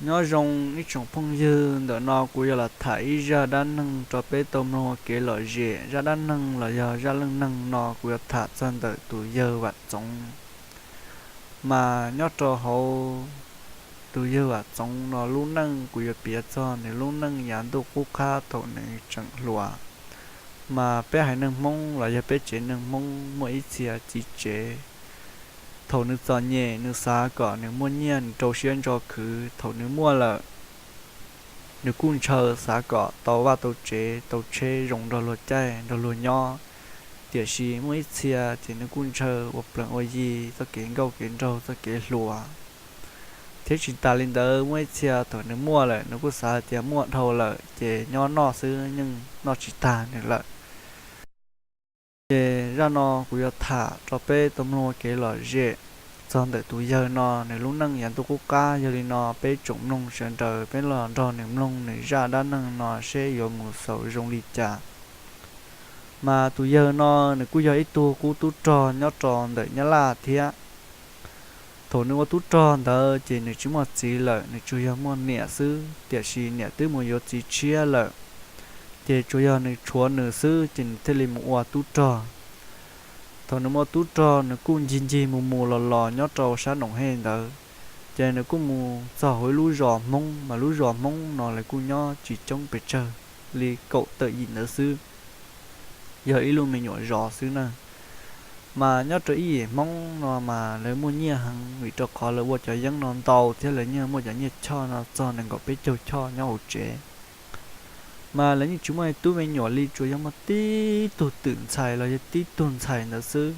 Nyob zoo ib tsoom phooj ywg, ntawm no kuv yuav los tham ib zaj dab neeg rau peb tau mloog ua kev lom zem. Zaj dab neeg los yog zaj leej neeg no kuv yuav tham txog ntawm tus yawg Vam Txoov. Mas nyob rau hauv tus yawg Vam Txoov no lub neej, kuv yuav piav txog nws lub neej yav ntuj qub qab thaum nws tseem hluas. Mas peb haiv neeg Hmoob los yog peb tsev neeg Hmoob muaj ib txhia txiv tsev, thaum nws txom nyem nws xav kom nws muaj nyiaj nws rau siab ntso khwv. Thaum nws muaj lawm, nws kuj ntshaw xav kom tau vaj tau tsev tau tsheb zoo nrog luag caij nrog luag nyob. Tiam sis muaj ib txhia ces nws kuj ntshaw ua plees ua yi txoj kev nkauj kev nraug txoj kev hluas. Thiab tsis tas li ntawd, muaj ib txhia thaum nws muaj lawm nws kuj xav tias muaj dhau lawm ces nyob noj xwb yeej noj tsis tag nws lawm. Ces zaj no kuv yuav tham rau peb tau mloog ua kev lom zem txog ntawm tus yawg no nws lub neej yav ntuj qub qab. Yog li no peb tsoom mloog sawv daws peb los nrog nws mloog nws zaj dab neeg no seb yuav mus xaus zoo li cas. Mas tus yawg no nws kuj yog ib tug qub tub rog nyob rau ntawm Nyab Laj thiab. Thaum nws ua tub rog ntawd ces nws tsis muaj txiv lawm, nws tsuas yog muaj niam xwb, tiam sis niam twb mus yuav txiv tshiab lawm, ces tsuas yog nws tshuav nws xwb ces nws thiaj li mus ua tub rog. Thaum nws mus ua tub rog nws kuj ncig ncig mus mus los los nyob rau sab Noom Hej ntawd, ces nws kuj mus txog hauv ib lub zos Hmoob, mas lub zos Hmoob no lawv kuj nyob tsis coob pes tsawg, li kaum tawm yim ntawd xwb, yog ib lub me nyuam zos xwb na. Mas nyob rau ib yim Hmoob no mas lawv muaj nyiaj heev, vim rau qhov lawv ua cov yeeb no ntau thiab lawv yeej muaj cov nyiaj choj no txog nees nkaum peb caug choj nyob hauv tsev. Mas lawv yeej tsis muaj tub me nyuam li, tsuas yog muaj tib tug twm ntxhais los yog tib tug ntxhais ntawd xwb.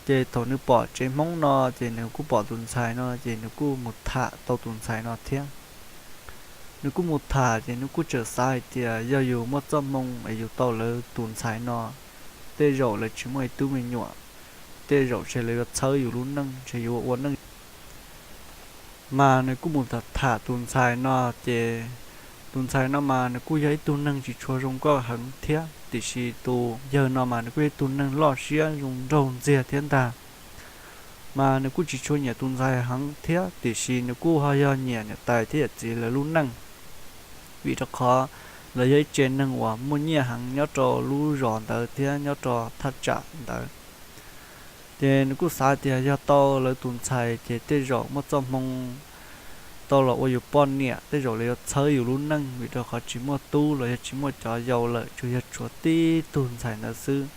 Ces thaum nws pom tsev Hmoob no, ces nws kuj pom tus ntxhais no, ces nws kuj mus tham tau tus ntxhais no thiab. Nws kuj mus tham, ces nws kuj txawm xav hais tias yog yus muaj txoj hmoo es yus tau lawv tus ntxhais no, tej zaum lawv tsis muaj ib tug me nyuam, tej zaum ntshe lawv yuav txhawb yus lub neej, ntshe yuav ua neej. Mas nws kuj mus tham tham tus ntxhais no, ces tus ntxhais no mas nws kuj yog ib tug neeg tsis tshua zoo nkauj heev thiab, tiam sis tus yawg no mas nws kuj yog ib tug neeg loj siab zoo nraug ntxiag thiab ntag. Mas nws kuj tsis tshua nyiam tus ntxhais heev thiab, tiam sis nws kuj ho yog nyiam niam tais thiab yawm txiv lawv lub neej, vim rau qhov lawv yog ib tsev neeg uas muaj nyiaj heev nyob rau lub zos ntawd thiab nyob rau thaj tsam ntawd. Ces nws kuj xav tias yog tau lawv tus ntxhais ces tej zaum muaj txoj hmoo tau los ua yus poj niam, tej zaum lawv yuav txhawb yus lub neej, vim rau qhov tsis muaj tub los yog tsis muaj cov yau lawm, tsuas yog tshuav tib tug ntxhais ntawd xwb.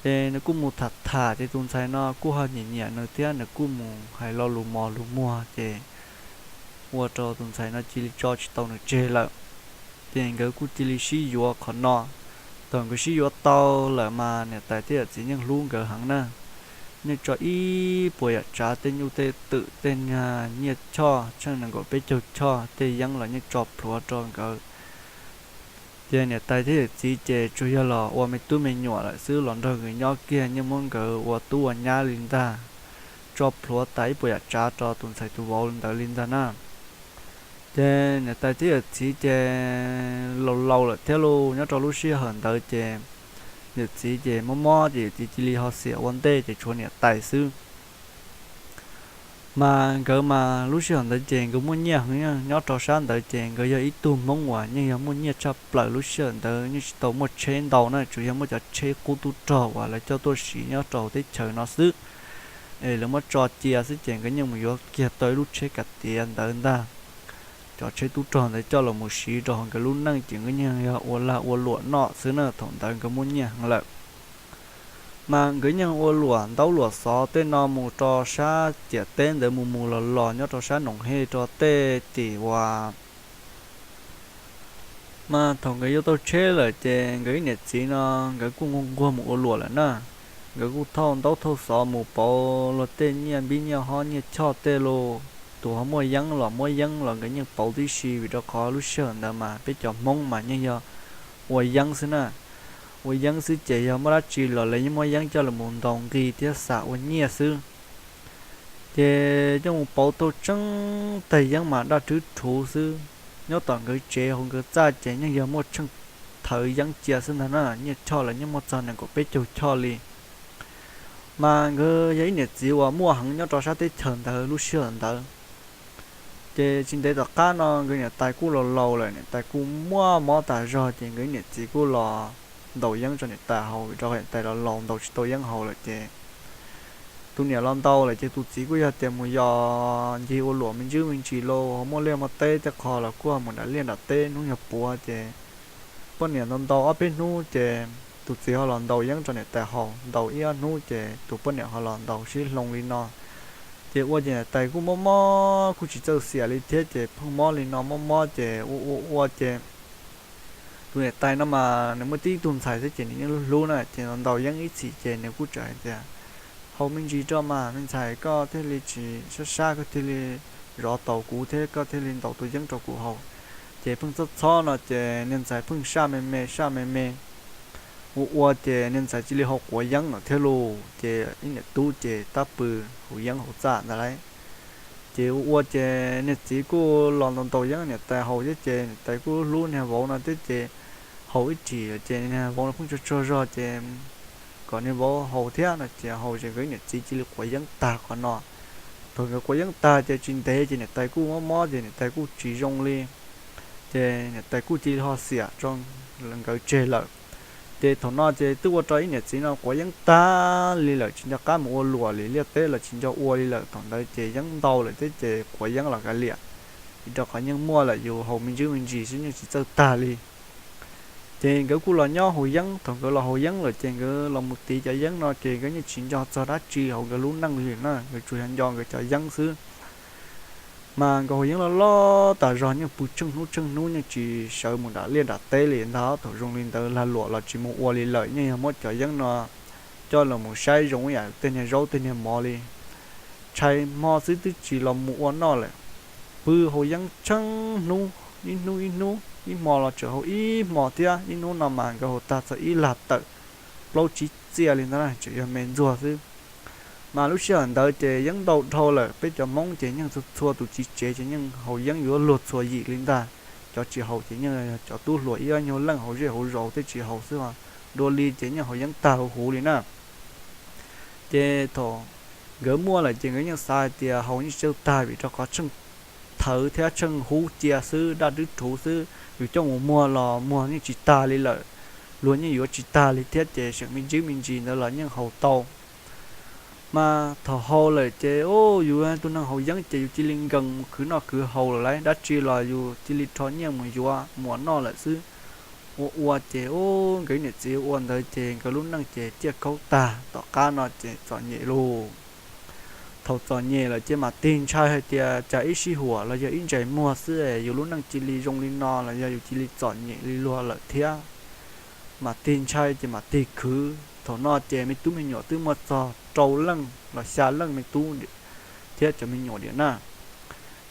Ces nws kuj mus tham tham, ces tus ntxhais no kuj ho nyiam nyiam nws thiab, nws kuj mus hais lo lus mos lus muag, ces ua rau tus ntxhais no cia li tso tsis tau nws tseg lawm. Ces nkawd kuj cia li sib yuav qhov no. Thaum nkawd sib yuav tau lawm mas niam tais thiab yawm txiv yeej hlub nkawd heev na, yeej tso ib puas yam tsav, tej nyuj tej twm, tej nyiaj choj tsheej nees nkaum peb caug choj, tej yeeb los yeej tso plhuav rau nkawd. Ces niam tais thiab yawm txiv ces tsuas yog los ua me tub me nyuam lawm xwb, los nrog nkawd nyob kiag, yeej muab nkawd ua tub ua nyab li ntag, tso plhuav tas ib puas yam tsav rau tus ntxhais tus vauv ntawd li ntag na. Ces niam tais thiab yawm txiv ces laus laus lawm thiab lauj, nyob rau lub sij hawm ntawd ces yawm txiv ces mob mob, ces yawm txiv cia li ho xiam ua ntej, ces tshuav niam tais xwb. Mas nkawd mas lub sij hawm ntawd ces nkawd muaj nyiaj heev, nyob rau sab ntawd ces nkawd yog ib tug Hmoob uas yeej yog muaj nyiaj tshaj plaws. Lub sij hawm ntawd yeej tsis tau muaj tsheb ntau na, tsuas yog muaj cov tsheb qub tub rog uas lawv coj tuaj siv nyob rau teb chaws no xwb, es lawv muab tso cia xwb, ces nkawd yeej mus yuav kiag tau ib lub tsheb kav tiav ntawd ntag. Cov tsheb tub rog ntawd coj los mus siv rau hauv nkawd lub neej, ces nkawd yeej yog ua lag ua luam noj xwb na, thaum ntawd nkawd muaj nyiaj heev lawm. Mas nkawd yeej ua luam ntaub luam xov tej no mus rau sab ciam teb ntawd, mus mus los los nyob rau sab Noom Hej rau tej tim uas Mas thaum nkawd yuav tau tsheb lawm ces nkawd ib niam txiv no nkawd kuj nquag nquag mus ua luam lawm na. Nkawd kuj thauj ntaub thauj xov mus pauv luag tej nyiaj npib nyiaj hob nyiaj choj tej los, tus ho muaj yeeb los muab yeeb los nkawd yeej pauv tib si, vim rau qhov lub sij hawm ntawd mas peb cov Hmoob mas yeej yog ua yeeb xwb na. Ua yeeb xwb ces yog muaj dab tsi los lawv yeej muab yeeb coj los ntaus nqi thiab xam ua nyiaj xwb. Ces coj mus pauv tau tseeb tag yeeb mas daj rhwb rhuv xwb. Nyob tom nkawd tsev hauv nkawd txaj ces yeej yog muaj tsheej thawv yeeb cia xwb ntag na, nyiaj choj los yeej muaj txog nees nkaum peb caug choj li. Mas nkawd yog ib niam txiv uas muaj heev nyob rau sab teb chaws ntawd lub sij hawm ntawd. Ces tsis ntev tom qab no nkawd niam tais kuj los laus lawm, niam tais kuj muaj mob tas zog, ces nkawd niam txiv kuj los ntaus yeeb rau niam tais haus, vim rau qhov niam tais los laus ntaus tsis tau yeeb haus lawm ces tus niam los ntaus lawm ces tus txiv kuj yog tias mus yos ncig ua luam me ntsis me ntsis lauj, ho muaj liaj muaj teb tej qho los kuj mus nram liaj nram teb hnub yog puav ces poj niam ntaus ntaus ob peb hnub ces tus txiv ho los ntaus yeeb rau niam tais haus, ntaus ib ob hnub ces tus poj niam ho los ntaus sib hloov li no. Ces ua ces niam tais kuj mob mob kuj tsis txawj xiam li thiab ces pheej mob li no mob mob ces ua ua ua ces tus niam tais no mas nws muaj tib tug ntxhais xwb ces nws yeej hlub hlub na, ces ntaus yeeb ib txhis ces nws kuj txawm hais tias, haus me ntsis rau mas me ntxhais, koj thiaj li tsis sab sab, koj thiaj li zov tau kuv thiab koj thiaj li ntaus tus yeeb rau kuv haus. Ces pheej txhob txhob no ces niag ntxhais pheej saj me me saj me me ua ua ces niag ntxhais cia li haus quav yeeb lawm thiab lauj, ces ib niam tub ces tab pw haus yeeb hauv txaj ntag lauj. Ces ua ua ces niag txiv kuj los ntaus ntaus yeeb niam tais haus thiab ces niam tais kuj hlub niag vauv no thiab ces haus ib chim ces niag vauv no pheej tsaug tsaug zog ces kom niag vauv haus thiab no ces haus ces nkawd niam txiv cia li quav yeeb tag qhov no. Thaum nkawd quav yeeb tag ces tsis ntev ces niam tais kuj mob mob ces niam tais kuj tsis zoo li, ces niam tais kuj cia li ho xiam rau nkawd tseg lawm. Ces thaum no ces twb ua rau ib niam txiv no quav yeeb tag li lawm, tsis nco qab mus ua luam li, liaj teb los tsis nco ua li lawm. Thaum ntawd ces yeeb ntau lawm thiab ces quav yeeb los kav liam, vim rau qhov yeej muaj lawm, yus haus me ntsis me ntsis xwb yeej tsis txawj tag li. Ces nkawd kuj los nyob haus yeeb, thaum nkawd los haus yeeb lawm ces nkawd los mus tiv cov yeeb no ces nkawd yeej tsis nco txog dab tsi hauv nkawd lub neej li na, nkawd tsuas yog nco nkawd cov yeeb xwb. Mas nkawd haus yeeb loj loj tas zog, yeej pw tsheej hnub tsheej hnub yeej tsis sawv mus nram liaj nram teb li ntag. Thaum zoo li ntawd lag luam los tsis mus ua li lawm, yeej yog muab cov yeeb no coj los mus saib zoo ib yam tej niag zaub tej niag mov li. Tshais hmo xwb twb tsis los mus ua noj lawm, pw haus yeeb tsheej hnub, ib hnub ib hnub, ib hmo los tseem haus ib hmo thiab. Ib hnub no mas nkawd haus tag txog ib lag tawm plaub tsib txiaj li ntawd na, tseem yog me ntxuag xwb. Mas lub sij hawm ntawd ces yeeb ntau dhau lawm, peb cov Hmoob ces yeej txhua txhua tus txiv tsev ces yeej haus yeeb yuav luag txhua yim li ntag. Cov tsis haus ces yeej yog cov tub hluas ib ob nyuag leej hauv zej hauv zos thiaj tsis haus xwb, dua li ces yeej haus yeeb tag huv huv li na. Ces thaum nkawd muaj lawm ces nkawd yeej xav hais tias haus yeej tsis txawj tag, vim rau qhov tsheej thawv thiab tsheej hub cia xwb, daj dwb rhuv xwb, yus coj mus muag los muag yeej tsis tag li lawm, luag yeej yuav tsis tag li thiab ces seem me ntsis me ntsis ntawd los yeej haus tau. Mas thaum haus lawm ces yus tus neeg haus yeeb ces yus cia li nkees mus khwv noj khwv haus lawm lauj, dab tsi los yus cia li rho nyiaj mus yuav muas noj lawm xwb. Ua ua ces nkawd niam txiv ua ntawd ces nkawd lub neej ces ciaj khaub tag, tom qab no ces txom nyem lauj. Thaum txom nyem lawm ces mam tig ntshai hais tias cas ib sij huam los yog ib ntsais muag xwb yus lub neej cia li zoo li no los yog yus cia li txom nyem li luag lawm thiab. Mam tig ntshai ces mam tig khwv. Thaum no ces me tub me nyuam twb muaj txog rau leej los xya leej me tub thiab cov me nyuam diam na.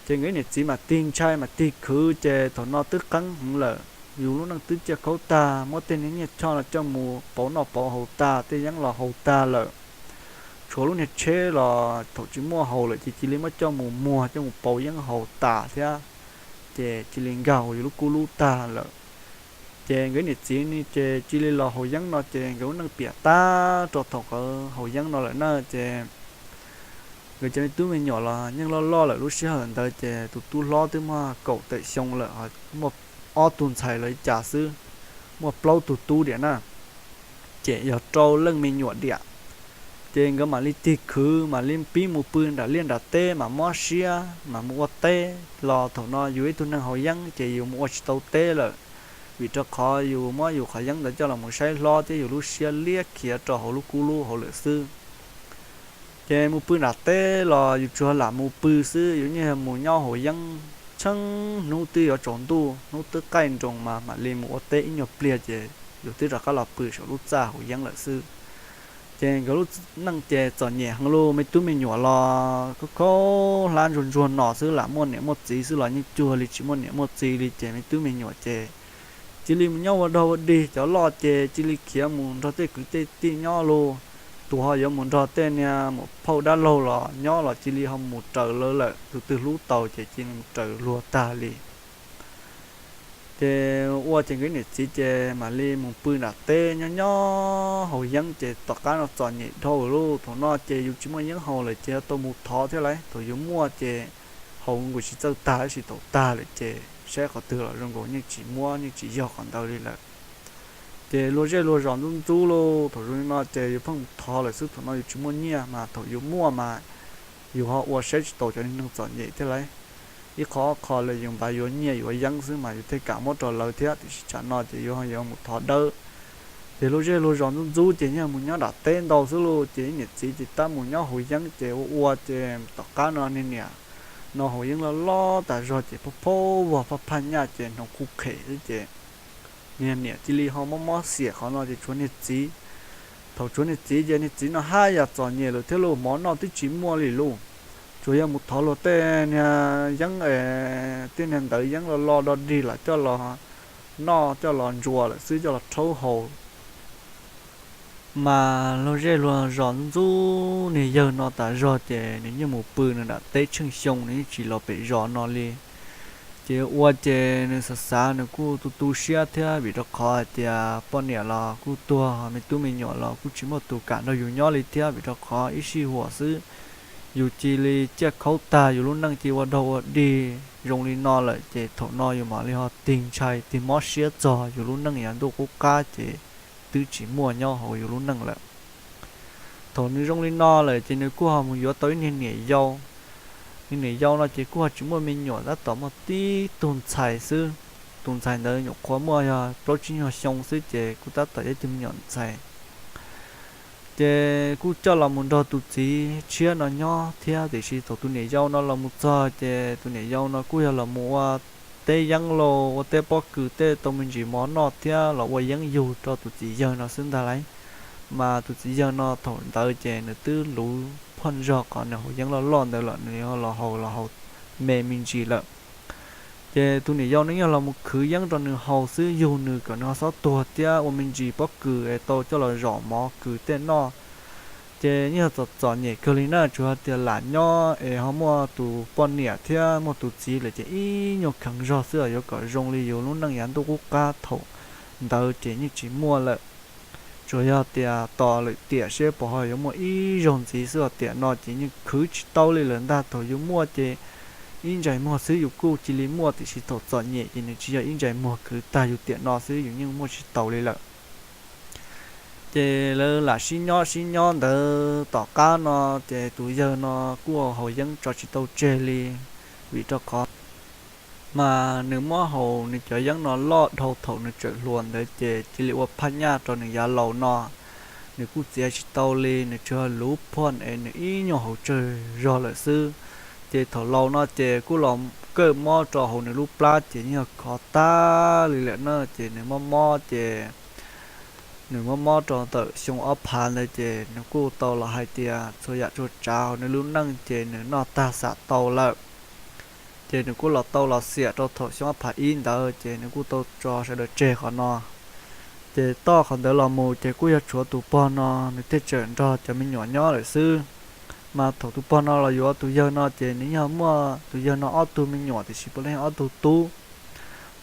Ces nkawd niam txiv mam tig ntshai mam tig khwv ces thaum no twb qeeb heev lawm, yus lub neej twb ciaj khaub tag, muab tej niag nyiaj choj no coj mus pauv noj pauv haus tas, tej yeeb los haus tag lawm. Tshuav lub niag tsheb los thaum tsis muaj haus lawm ces cia li muab coj mus muag coj mus pauv yeeb haus tas thiab, ces cia li nkag hauv yus lub kub lub tag lawm. Ces nkawd niam txiv ne ces cia li los haus yeeb no ces nkawd lub neej piam tag rau thaum nkawd haus yeeb no lawm na. Ces nkawd cov me tub me nyuam los yeej loj loj lawm, lub sij hawm ntawd ces tus tub hlob twb muaj kaum tawm xyoo lawm, muaj ob tug ntxhais los li cas xwb, muaj plaub tug tub diam na, ces yog rau leej me nyuam diam. Ces nkawd mam li tig khwv mam li pib mus pw nram liaj nram teb mam mob siab mam mus ua teb los thaum no yus ib tug neeg haus yeeb ces yus mus ua tsis tau teb lawm, vim rau qhov yus muab yus qhov yeeb ntawd coj los mus saib hlob thiab yus lub siab liab khiav rau hauv lub kub lub hauv lawm xwb. Ces mus pw nram teb los yus tsuas lam mus pw xwb, yus yeej yog mus nyob haus yeeb tsheej hnub twb yuav tsaus ntuj, hnub twb qaij nroos mas mam li mus ua teb ib nyuag pliag ces yus twb rov qab los pw saum lub txaj haus yeeb lawm xwb. Ces nkawd lub neej ces txom nyem heev lauj, me tub me nyuam los khaub khaub hlab ntsuag ntsuag no xwb, lam muaj niam muaj txiv xwb los yeej cuag li tsis muaj niam muaj txiv li. Ces me tub me nyuam ces cia li mus nyob ua dog ua dig, cov loj ces cia li khiav mus nrog tej kwv tej tij nyob lauj, tus ho yuav mus nrog tej niag muam phauj dab laug los nyob los cia li ho mus raws lawv lawm, tus twg hlub tau ces cia li mus raws luag tag li. Ces ua ces nkawd niam txiv ces mam li mus pw nram teb nyob nyob haus yeeb ces tom qab no txom nyem dhau lauj. Thaum no ces yus tsis muaj yeeb haus lawm ces yuav tau mus thov thiab lauj, thaum yus muaj ces haus nkaus tsis txawj tag tab sis thaum tag lawm ces saib qhov twg los zoo nkaus yeej tsis muaj, yeej tsis yog qhov ntawd li lawm. Ces luag zej luag zos ntxub ntxub lauj, thaum zoo li no ces yus pheej mus thov lawm xwb, thaum no yus tsis muaj nyiaj mas thaum yus muaj mas yus ho ua saib tsis taus cov neeg txom nyem thiab lauj. Ib qho ob qho li yus npaj yuav nyiaj yuav yeeb xwb mas yus thiaj kam muab rau lawv thiab, tiam sis tsam no ces yus ho yuav mus thov dawb. Ces luag zej luag zos ntxub ntxub ces yeej mus nyob nram teb ntau xwb lauj, ces ib niam txiv ces tab mus nyob haus yeeb ces ua ua ces tom qab no niag niam no haus yeeb loj loj tas zog ces phob phob vog phaj phaj nyaj ces hnoos qhuj qhem xwb ces niag niam cia li ho mob mob xiam qhov no ces tshuav niag txiv. Thaum tshuav niag txiv ces niag txiv no haj yam txom nyem lawm thiab lauj, mov noj twb tsis muaj li lauj. Tsuas yog mus thov luag tej niag yeeb, tej niag ntawv yeeb loj loj dog dig los coj los noj coj los ntsuas lawm xwb, coj los rhaub haus. Mas luag zej luag zos ntxub ntxub niag yawg no tas zog ces nws yeej mus pw nws nram teb tsheej xyoo, nws yeej tsis los pem zos no li. Ces ua ces nws xav xav nws kuj tu tu siab thiab, vim rau qhov hais tias poj niam los kuj tuag, me tub me nyuam los kuj tsis muaj tus kam nrog yus nyob li thiab, vim rau qhov ib sij huam xwb yus cia li ciaj khaub tag, yus lub neej cia li ua dog ua dig zoo li no lawm ces thaum no yus mam li ho tig ntshai tig mob siab txog yus lub neej yav ntuj qub qab ces twb tsis muaj nyob hauv yus lub neej lawm. Thaum nws zoo li no lawm ces nws kuj ho mus yuav tau ib niag niam yau. Niag niam yau no ces kuj ho tsis muaj me nyuam, tab tom muaj tib tug ntxhais xwb. Tus ntxhais ntawd nyuam qhuav muaj yog plaub tsib nyuag xyoo xwb ces kuj tab tom yog ib tug me nyuam ntxhais. Ces kuj coj los mus nrog tus txiv tshiab no nyob thiab, tiam sis thaum tus niam yau no los mus txog ces tus niam yau no kuj yog los mus ua teb yeeb los ua teb pob kws tej tau me ntsis mov noj thiab los ua yeeb yug rau tus txiv yawg no xwb ntag lauj. Mas tus txiv yawg no thaum ntawd ces nws twb luv phoj zog qhov nws haus yeeb loj loj ntawd lawm, nws los haus los haus me me ntsis lawm. Ces tus niam yau no yeej los mus khwv yeeb rau nws haus xwb, yug nws kom nws ho txhob tuag thiab ua me ntsis pob kws es tau coj los zom mov kws tej noj. Ces yeej yog txom txom nyem kawg li na, tsuas hais tias lam nyob es ho muaj tus poj niam thiab muaj tus txiv lawm ces ib nyuag kheev zog xwb yuav kom zoo li yus lub neej yav ntuj qub qab thaum ntawd ces yeej tsis muaj lawm. Tsuas yog tias tos lawm tiam seb puas ho yuav muaj ib zaug ntxiv xwb os, tiam no ces yeej khwv tsis tau li lawm ntag. Thaum yus muaj ces ib ntsais muag xwb yus kuj cia li muaj, tiam sis thaum txom nyem ces nws tsis yog ib ntsais muag, khwv tag yus tiam no xwb yus yeej muaj tsis taus li lawm. Ces lawv lam sib nyob sib nyob ntawd tom qab no ces tus yawg no kuj haus yeeb tso tsis tau tseg li, vim rau qhov mas nws muab haus nws cov yeeb no loj dhau thaum nws tseem hluas ntawd ces cia li ua phaj nyaj rau nws yav laus no. Nws kuj txiav tsis tau li, nws tsuas luv phoj es nws ib nyuag haus tsawg zog lawm xwb. Ces thaum laus no ces kuj los kawj mob rau hauv nws lub plab ces yeej yog khov tag li lawm na. Ces nws mob mob ces nws mob mob rau ntawm xyoo ob phav ntawd ces nws kuj tau los hais tias txhua yam txhua tsav hauv nws lub neej ces nws noj tag xam tau lawm. Ces nws kuj los tau los xiam rau thaum xyoo ob phav ib ntawd ces nws kuj tau tso sawv daws tseg qhov no. Ces toj qhov ntawd los mus ces kuj yog tshuav tus pog no nws thiaj tseem nrog cov me nyuam nyob lawm xwb. Mas thaum tus pog no los yuav tus yawg no ces nws yeej muaj, tus yawg no ob tug me nyuam tiam sis puav leej ob tug tub.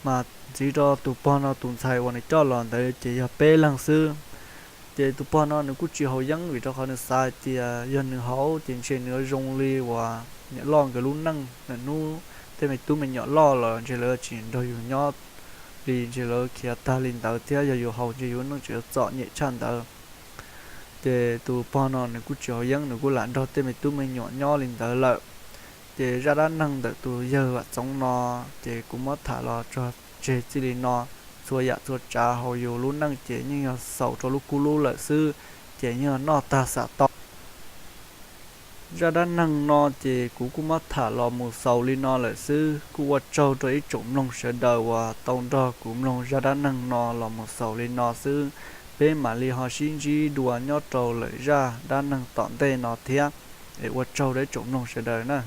Mas ntxiv rau tus pog no tus ntxhais uas nws coj los ntawd ces yog peb leeg xwb. Ces tus pog no nws kuj tsis haus yeeb vim rau qhov nws xav hais tias yog nws haus ces ntshe nws yuav zoo li uas niam loj nkawd lub neej, lwm hnub tej me tub me nyuam loj los ntshe lawv tsis nrog yus nyob li, ntshe lawv khiav tag li ntawd thiab yog yus haus ntshe yus lub neej tseem yuav txom nyem tshaj ntawd. Ces tus pog no nws kuj tsis haus yeeb, nws kuj lam nrog tej me tub me nyuam nyob li ntawd lawm. Ces zaj dab neeg ntawm tus yawg Vam Txoov no ces kuv muab tham los tso tseg txij li no. Txhua yam txhua tsav hauv yus lub neej ces yeej yog xaus rau lub kub lub lawm xwb, ces yeej yog noj tag xam tau. Zaj dab neeg no ces kuv kuj muab tham los mus xaus li no lawm xwb. Kuj ua tsaug rau ib tsoom mloog sawv daws uas tau nrog kuv mloog zaj dab neeg no los mus xaus li no xwb. Peb mam li ho sib ntsib dua nyob rau lawm zaj dab neeg tom ntej no thiab. Es ua tsaug rau ib tsoom mloog sawv daws na.